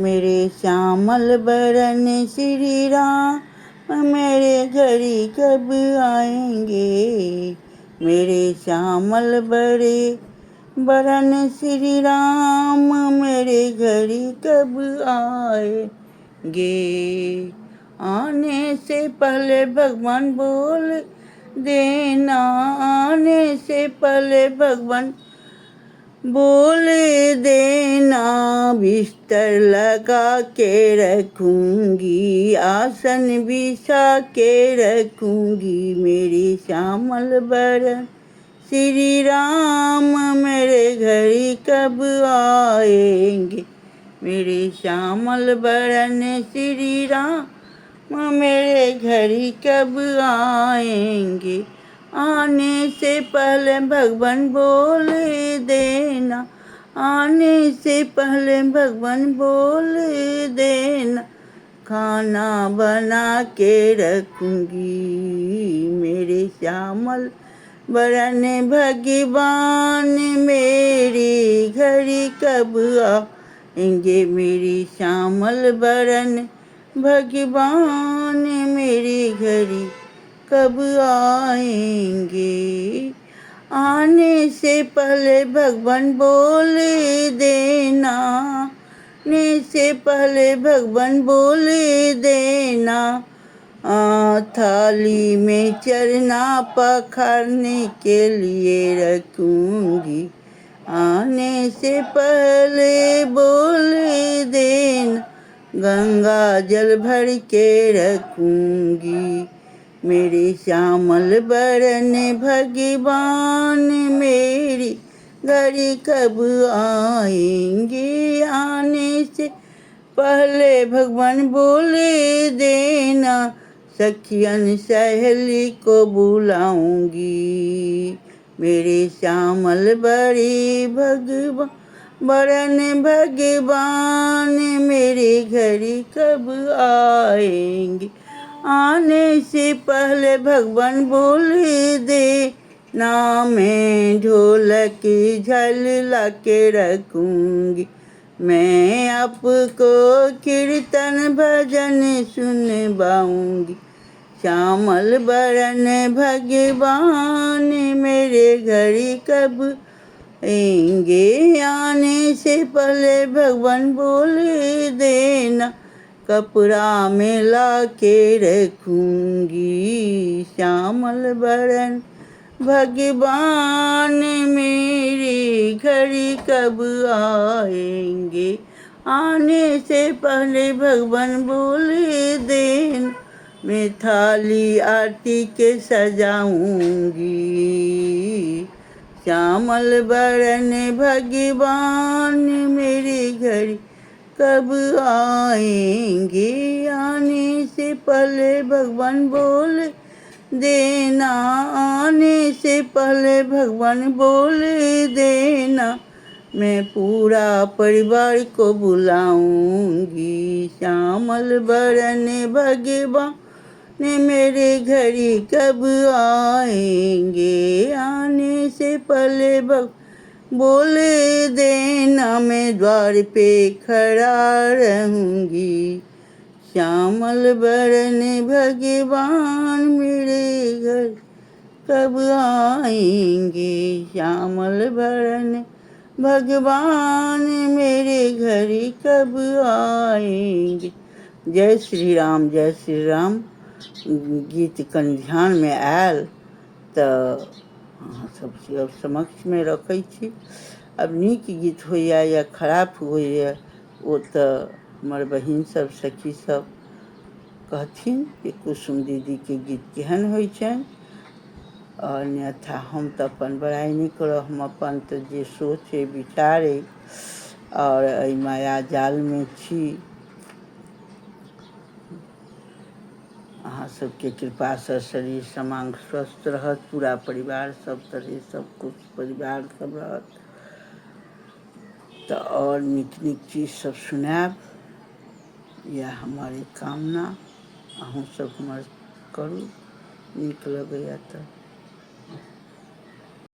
मेरे श्यामल बरन श्री राम मेरे घड़ी कब आएंगे। मेरे श्यामल बड़े बरन श्री राम मेरे घड़ी कब आएंगे। आने से पहले भगवान बोल देना, आने से पहले भगवान बोल देना। बिस्तर लगा के रखूंगी, आसन बिछा के रखूंगी। मेरी श्यामल बरन श्री राम मेरे घर कब आएंगे। मेरे श्यामल बरन श्री राम मेरे घर कब आएंगे। आने से पहले भगवान बोल देना, आने से पहले भगवान बोल देना। खाना बना के रखूंगी। मेरे श्यामल बरन भगवान मेरे घर कब आएंगे। मेरी श्यामल बरन भगवान मेरे घर कब आएंगे। आने से पहले भगवान बोल देना, आने से पहले भगवान बोल देना। थाली में चरना पखारने के लिए रखूंगी। आने से पहले बोल देना, गंगा जल भर के रखूंगी। मेरे श्यामल बरन भगवान मेरी घर कब आएंगे। आने से पहले भगवान बोल देना, सखियन सहेली को बुलाऊंगी। मेरे श्यामल बड़े भगवान बरन भगवान मेरे घर कब आएंगे। आने से पहले भगवान बोल दे ना, मैं ढोलक झल ला के रखूंगी। मैं आपको कीर्तन भजन सुनवाऊंगी। श्यामल बरन भगवान मेरे घर कब आएंगे। आने से पहले भगवान बोल देना, कपड़ा में ला के रखूंगी। श्यामल बरन भगवान मेरे घर कब आएंगे। आने से पहले भगवान बोल देना, मैं थाली आरती के सजाऊंगी। श्यामल बरन भगवान मेरे घर कब आएंगे। आने से पहले भगवान बोल देना, आने से पहले भगवान बोल देना। मैं पूरा परिवार को बुलाऊंगी। श्यामल बरन भगवान मेरे घर कब आएंगे। आने से पहले बोल देना, मैं द्वार पे खड़ा रहूंगी। श्यामल बरन भगवान मेरे घर कब आएंगे। श्यामल बरन भगवान मेरे घर कब आएंगे। जय श्री राम, जय श्री राम। गीत कनि ध्यानमे आयल तऽ अहाँ सबके समक्षमे रखै छी। आब नीक गीत होइए या खराब होइए ओ तऽ हमर बहिन सब सखी सब कहथिन जे कुसुम दीदीके गीत केहन होइ छनि। अन्यथा हम तऽ अपन बड़ाइ नहि करब, हम अपन तऽ जे सोच अइ विचार अइ आओर एहि माया जालमे छी। अहाँ सबके कृपासँ शरीर समांग स्वस्थ रहत, पूरा परिवार सब तरहे सब कुछ परिवार सब रहत तऽ आओर नीक नीक चीज सब सुनायब। इएह हमर एक कामना, अहूँ सब हमर करू, नीक लगैए तऽ।